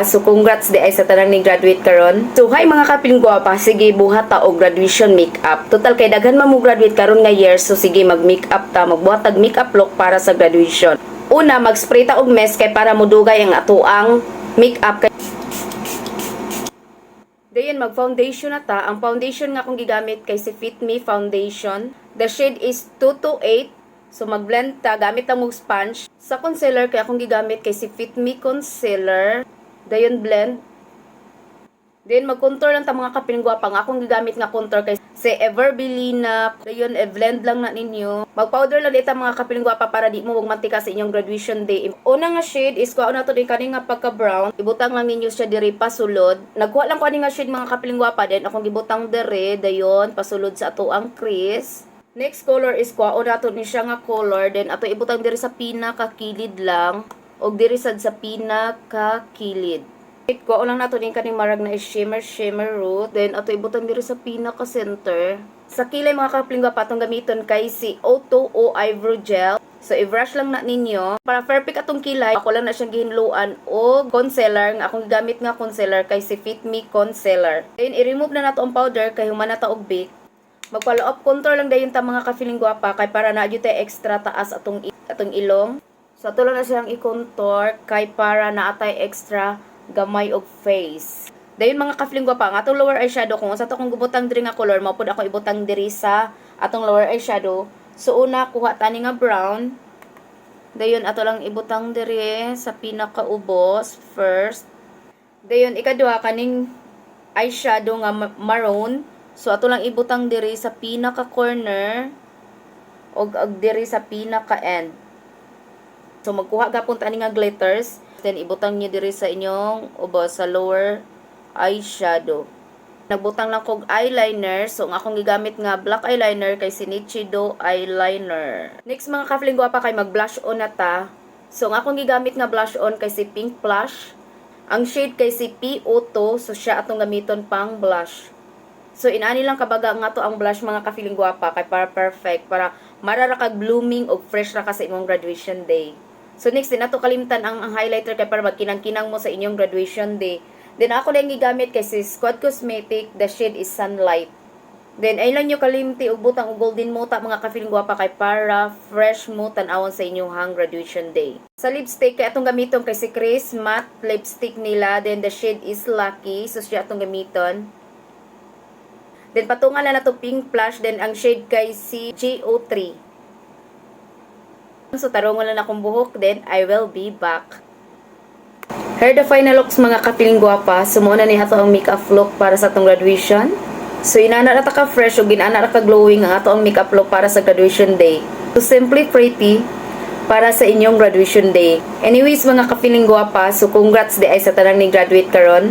So congrats diay sa tanang ni graduate karon. So hi, mga ka-feeling gwapa, sige, buhat ta og graduation makeup. Total kay daghan man mo graduate karon nga year, so sige, mag makeup ta, magbuhat tag makeup look para sa graduation. Una, mag-spray ta og mist kay para mudugay ang atoang makeup kay. Dayon, mag-foundation na ta. Ang foundation nga akong gigamit kay si Fit Me Foundation. The shade is 228. So mag-blend ta gamit lang og sponge. Sa concealer kay akong gigamit kay si Fit Me Concealer. Dayon, blend. Then mag-contour lang ta, mga ka-feeling gwapa. Ang akong gigamit nga contour kay si Everbelina. Dayon, i-blend lang na ninyo. Mag-powder lang dito, mga ka-feeling gwapa, para di mo wag mantika sa inyong graduation day. Una nga shade is kuha na to din kani nga pagka brown. Ibutang lang ninyo siya diri pasulod. Nagkuha lang ko ani nga shade, mga ka-feeling gwapa, then akong gibutang diri, dayon pasulod sa ato ang crease. Next color is kuha na to ni siya nga color, then ato ibutang diri sa pinakakilid lang og diri sad sa pinakakilid. Kuha lang nato din kaning marag na shimmer shimmer root. Then ato ibutang diri sa pinaka center. Sa kilay, mga ka-feeling gwapa, atong gamiton kay si O2O Eyebrow Gel. So i-brush lang na ninyo. Para perfect atong kilay, ako lang na siyang gihinluan og concealer. Nga akong gigamit nga concealer kay si Fit Me Concealer. Then i-remove na nato ang powder kay human na ta og bake. Mag-follow up contour lang dayon ta, mga ka-feeling gwapa, kay para na jud tay extra taas atong ilong. So ato lang na siyang i-contour kay para naa tay extra gamay og face. Dayon, mga ka-feeling gwapa, ang atong lower eyeshadow, kung unsa to kung gubutang diri nga color, mao pud ako ibutang diri sa atong lower eyeshadow. So una, kuha tani nga brown. Dayon ato lang ibutang diri sa pinakaubos first. Dayon ikaduha, kaning eyeshadow nga maroon. So ato lang ibutang diri sa pinaka corner og ag diri sa pinaka end. So magkuha gapon ta ani nga glitters. Then ibutang niyo diri sa inyong ubos sa lower eyeshadow. Nagbutang lang kog eyeliner. So ang akong gigamit nga black eyeliner kay si Nichido eyeliner. Next, mga ka-feeling gwapa, kay mag blush on na ta. So ang akong gigamit nga blush on kay si Pink Blush. Ang shade kay si PO2. So siya atong gamiton pang blush. So inani lang kabaga nga to ang blush, mga ka-feeling gwapa, kay para perfect, para mara ra kag blooming og fresh ra ka sa imong graduation day. So next din ato kalimtan ang highlighter kay para magkinang-kinang mo sa inyong graduation day. Then ako lang gigamit kay si Squad Cosmetic, the shade is Sunlight. Then ay lang nyo kalimti og butang og golden mota, mga ka-feeling gwapa, kay para fresh mo tan-awon sa inyong hang graduation day. Sa lipstick kay atong gamiton kay si Chris matte lipstick nila, then the shade is Lucky, so siya atong gamiton. Then patungan na nato Pink Flash, then ang shade kay si GO3. So tarungon lang akong buhok, then I will be back. Here the final looks, mga ka-feeling gwapa. So mao na ni ato ang makeup look para sa atong graduation. So inana ra ta ka fresh ug inana ra ka glowing ang ato ang makeup look para sa graduation day. So simply pretty para sa inyong graduation day. Anyways, mga ka-feeling gwapa, so congrats diay sa tanang ni graduate karon.